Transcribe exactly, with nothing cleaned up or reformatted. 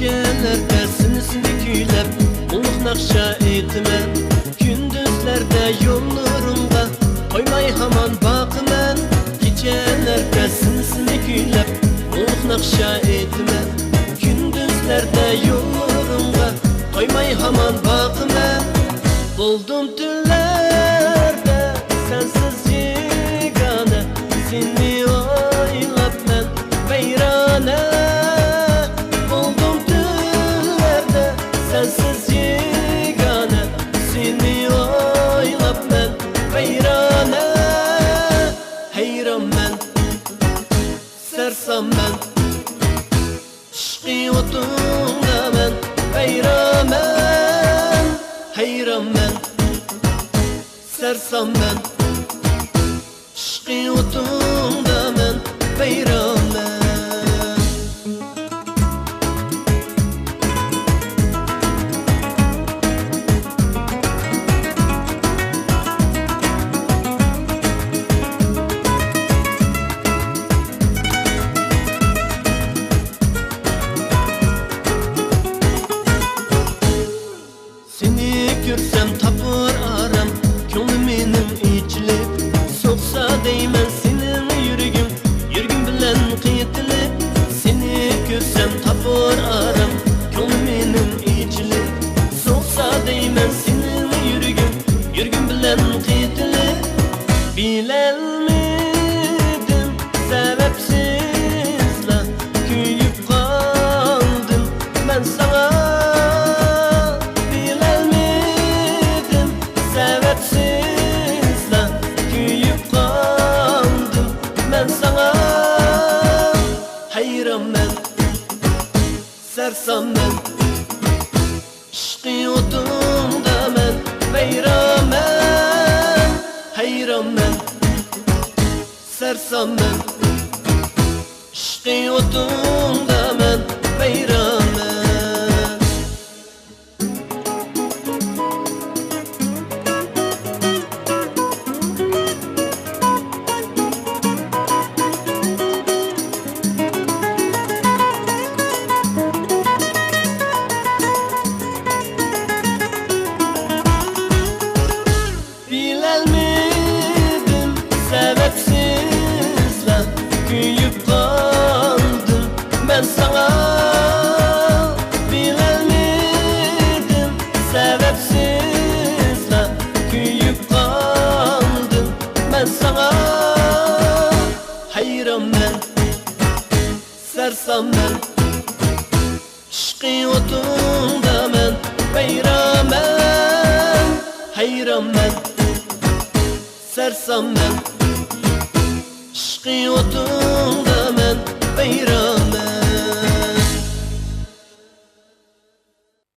كېچىلەردە سېنى، سېنى كۈيلەپ، مۇڭلۇق ناخشا ئېيتىمەن. كۈندۈزلەردە يوللىرىڭغا قويماي ھامان باقىمەن. كېچىلەردە سېنى، سېنى كۈيلەپ، مۇڭلۇق ناخشا ئېيتىمەن. كۈندۈزلەردە يوللىرىڭغا قويماي ھامان باقىمەن. بولدۇم تۈنلەردە سەنسىز يېگانە، سېنى ئويلاپ مەن ۋەيرانە. بولدۇم تۈنلەردە سەنسىز يېگانە، سېنى ئويلاپ مەن ۋەيرانە. ھەيرانمەن، سەرسانمەن، ئىشقى ئوتۇڭدا مەن ۋەيرانمەن، ھەيرانمەن، سەرسانمەن، ئىشقى ئوتۇڭدا مەن ۋەيرانمەن. سېنى كۆرسەم تاپار ئارام، كۆڭلۈم مېنىڭ ئېچىلىپ. سوقسا دەيمەن سېنىڭ يۈرىكىڭ، يۈرىكىم بىلەن قېتىلىپ. سېنى كۆرسەم تاپار ئارام، كۆڭلۈم مېنىڭ ئېچىلىپ. سوقسا دەيمەن سېنىڭ يۈرىكىڭ، يۈرىكىم بىلەن قېتىلىپ. بىلەلمىدىم سەۋەبسىزلا، كۆيۈپ قالدىم مەن ساڭا. بىلەلمىدىم سەۋەبسىزلا، كۆيۈپ قالدىم مەن ساڭا. ھەيرانمەن، سەرسانمەن، ئىشقى ئوتۇڭدا مەن ۋەيرانمەن، ھەيرانمەن، سەرسانمەن، ئىشقى ئوتۇڭدا مەن ۋەيرانمەن. بىلەلمىدىم سەۋەبسىزلا، كۆيۈپ قالدىم مەن ساڭا. بىلەلمىدىم سەۋەبسىزلا، كۆيۈپ قالدىم مەن ساڭا. ھەيرانمەن، سەرسانمەن، ئىشقى ئوتۇڭدا مەن ۋەيرانمەن، ھەيرانمەن، سەرسانمەن، ئىشقى ئوتۇڭ